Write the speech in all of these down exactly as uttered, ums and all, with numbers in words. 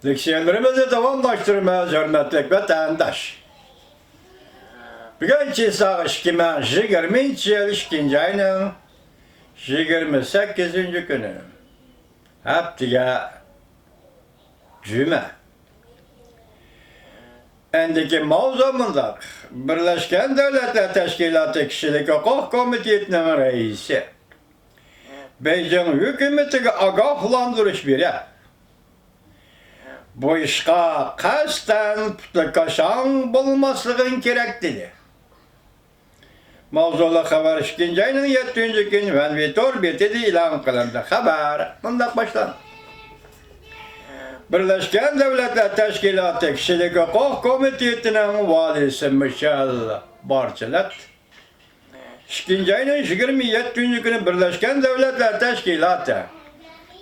لېكسىيەلىرىمىزنى داۋاملاشتۇرىمىز، ھۆرمەتلىك ۋەتەنداش. بۈگۈن چىساغ ئىككى مىڭ يىگىرمىنچى يىل ئىككىنچى ئاينىڭ يىگىرمە سەككىزىنچى كۈنى. ھەپتىگە جۈمە. ئەندىكى ماۋزۇ مۇنداق. بىرلەشكەن دۆلەتلەر تەشكىلاتى كىشىلىك ھوقۇق كومىتېتىنىڭ رەئىسى بېيجىڭ ھۆكۈمىتىگە ئاگاھلاندۇرۇش بېرىپ، بۇ ئىشقا قەستەن پۇتى كاشاڭ بولماسلىقىڭ كېرەك، دېدى. ماۋزۇلۇق خەۋەر ئىككىنچى ئاينىڭ يەتتىنچى كۈنى ۋەنۋى تور بېتىدە ئېلان قىلىندى. خەۋەر مۇنداق باشلاندى. بىرلەشكەن دۆلەتلەر تەشكىلاتى كىشىلىك ھوقۇق كومىتېتىنىڭ ۋالىيسى مىشېل بارچېلەت ئىككىنچى ئاينىڭ يىگىرمە يەتتىنچى كۈنى بىرلەشكەن دۆلەتلەر تەشكىلاتى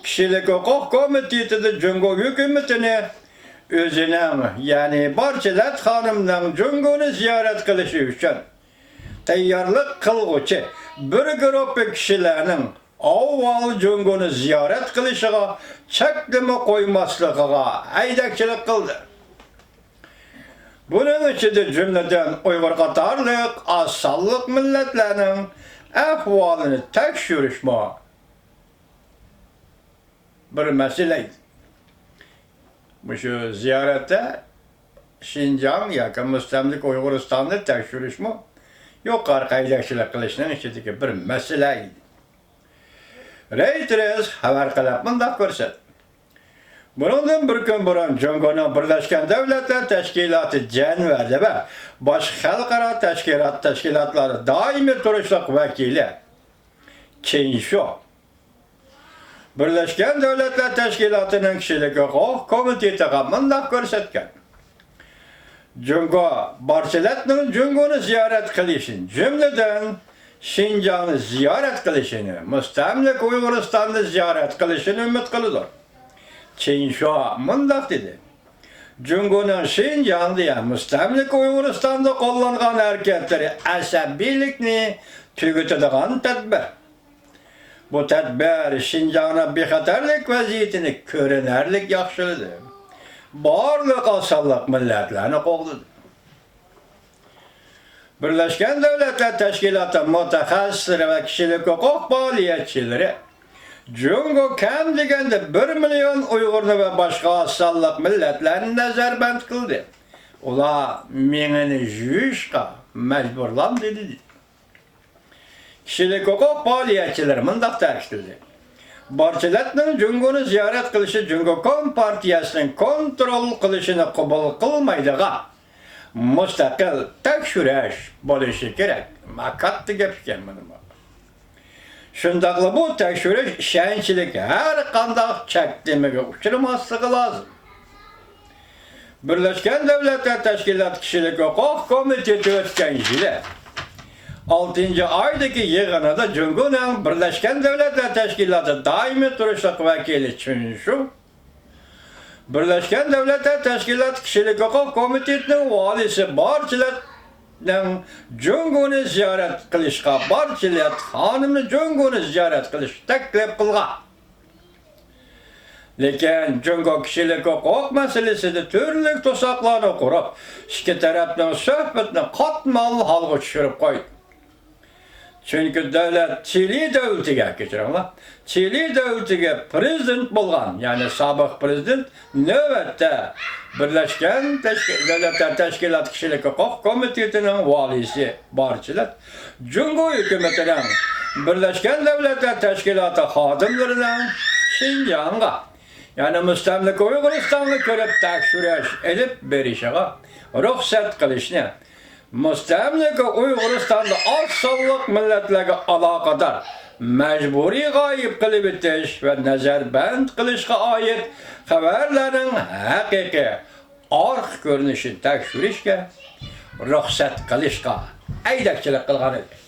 كىشىلىك ھوقۇق كومىتېتىدا جۇڭگو ھۆكۈمىتىنى ئۆزىنىڭ، يەنى بارچېلەت خانىمنىڭ جۇڭگونى زىيارەت قىلىشى ئۈچۈن تەييارلىق قىلغۇچى بىر گۇرۇپپا كىشىلەرنىڭ ئاۋۋال جۇڭگونى زىيارەت قىلىشىغا چەكلىمە قويماسلىقىغا ھەيدەكچىلىك قىلدى. بۇنىڭ ئىچىدە، جۈملىدىن، ئۇيغۇر قاتارلىق ئاز سانلىق مىللەتلەرنىڭ ئەھۋالىنى تەكشۈرۈشمۇ بىر مەسىلە ئىدى. مۇشۇ زىيارەتتە شىنجاڭ ياكى مۇستەملىكە ئۇيغۇرىستاننى تەكشۈرۈشمۇ يۇقىرىقى ھەيدەكچىلىك قىلىشنىڭ ئىچىدىكى بىر مەسىلە ئىدى. رەيتېرز خەۋەر قىلىپ مۇنداق كۆرسەتتى. بۇنىڭدىن بىر كۈن بۇرۇن جۇڭگونىڭ بىرلەشكەن دۆلەتلەر تەشكىلاتى جەنۋەدە ۋە باشقا خەلقئارا تەشكىلات، تەشكىلاتلاردا دائىمىي تۇرۇشلۇق ۋەكىلى چېن شۇ بىرلەشكەن دۆلەتلەر تەشكىلاتىنىڭ كىشىلىك ھوقۇق كومىتېتىغا مۇنداق كۆرسەتكەن. جۇڭگو بارچېلەتنىڭ جۇڭگونى زىيارەت قىلىشىنى، جۈملىدىن، شىنجاڭنى زىيارەت قىلىشىنى، مۇستەملىكە ئۇيغۇرىستاننى زىيارەت قىلىشىنى ئۈمىد قىلىدۇ. چېن شۇا مۇنداق دېدى: جۇڭگونىڭ شىنجاڭدا يا مۇستەملىكە ئۇيغۇرىستاندا قوللانغان ھەرىكەتلىرى ئەسەبىيلىكنى تۈگىتىدىغان تەدبىر. بۇ تەدبىر شىنجاڭنىڭ بىخەتەرلىك ۋەزىيىتىنى كۆرۈنەرلىك ياخشىلىدى. بارلىق ئاز سانلىق مىللەتلەرنى قوغدىدى. بىرلەشكەن دۆلەتلەر تەشكىلاتى مۇتەخەسسىسلىرى ۋە كىشىلىك ھوقۇق پائالىيەتچىلىرى جۇڭگو كەم دېگەندە بىر مىليون ئۇيغۇرنى ۋە باشقا ئاز سانلىق مىللەتلەرنى نەزەربەند قىلدى. ئۇلار مېڭىنى يۇيۇشقا مەجبۇرلاندى، دېدى. كىشىلىك ھوقۇق پائالىيەتچىلىرى مۇنداق تەكىتلىدى: بارچېلەتنىڭ جۇڭگونى زىيارەت قىلىشى جۇڭگو كومپارتىيەسىنىڭ كونترول قىلىشىنى قوبۇل قىلمايدىغان مۇستەقىل تەكشۈرۈش بولۇشى كېرەك. ما كاتتا گەپ ئىكەن مانا بۇ. شۇنداقلا بۇ تەكشۈرۈش ئىشەنچلىك، ھەر قانداق چەكلىمىگە ئۇچرىماسلىقى لازىم. بىرلەشكەن دۆلەتلەر تەشكىلاتى كىشىلىك ھوقۇق كومىتېتى ئۆتكەن يىلى ئالتىنچى ئايدىكى يىغىنىدا جۇڭگونىڭ بىرلەشكەن دۆلەتلەر تەشكىلاتى دائىمىي تۇرۇشلۇق ۋەكىلى چېن شۇ بىرلەشكەن دۆلەتلەر تەشكىلاتى كىشىلىك ھوقۇق كومىتېتىنىڭ ۋالىيسى بارچېلەتنىڭ جۇڭگونى زىيارەت قىلىشقا، بارچېلەت خانىمنى جۇڭگونى زىيارەت قىلىشقا تەكلىپ قىلغان. لېكىن جۇڭگو كىشىلىك ھوقۇق مەسىلىسىدە تۈرلۈك توساقلارنى قۇرۇپ، ئىككى تەرەپنىڭ سۆھبىتىنى قاتمال ھالغا چۈشۈرۈپ قويدى. چۈنكى دۆلەت، چىلى دۆلىتىگە، كەچۈرۈڭلار، چىلى دۆلىتىگە پىرېزىدېنت بولغان، يەنى سابىق پىرېزىدېنت، نۆۋەتتە بىرلەشكەن تەشكىل-، دۆلەتلەر تەشكىلاتى كىشىلىك ھوقۇق كومىتېتىنىڭ ۋالىيسى بارچېلەت جۇڭگو ھۆكۈمىتىنىڭ بىرلەشكەن دۆلەتلەر تەشكىلاتى خادىملىرىنىڭ شىنجاڭغا، يەنى مۇستەملىكە ئۇيغۇرىستانغا كىرىپ تەكشۈرۈش ئېلىپ بېرىشىغا رۇخسەت قىلىشنى، مۇستەملىكە ئۇيغۇرىستاندا ئاز سانلىق مىللەتلەرگە ئالاقىدار مەجبۇرىي غايىب قىلىۋېتىش ۋە نەزەربەند قىلىشقا ئائىت خەۋەرلەرنىڭ ھەقىقىي ئارقا كۆرۈنۈشىنى تەكشۈرۈشكە رۇخسەت قىلىشقا ھەيدەكچىلىك قىلغان ئىدى.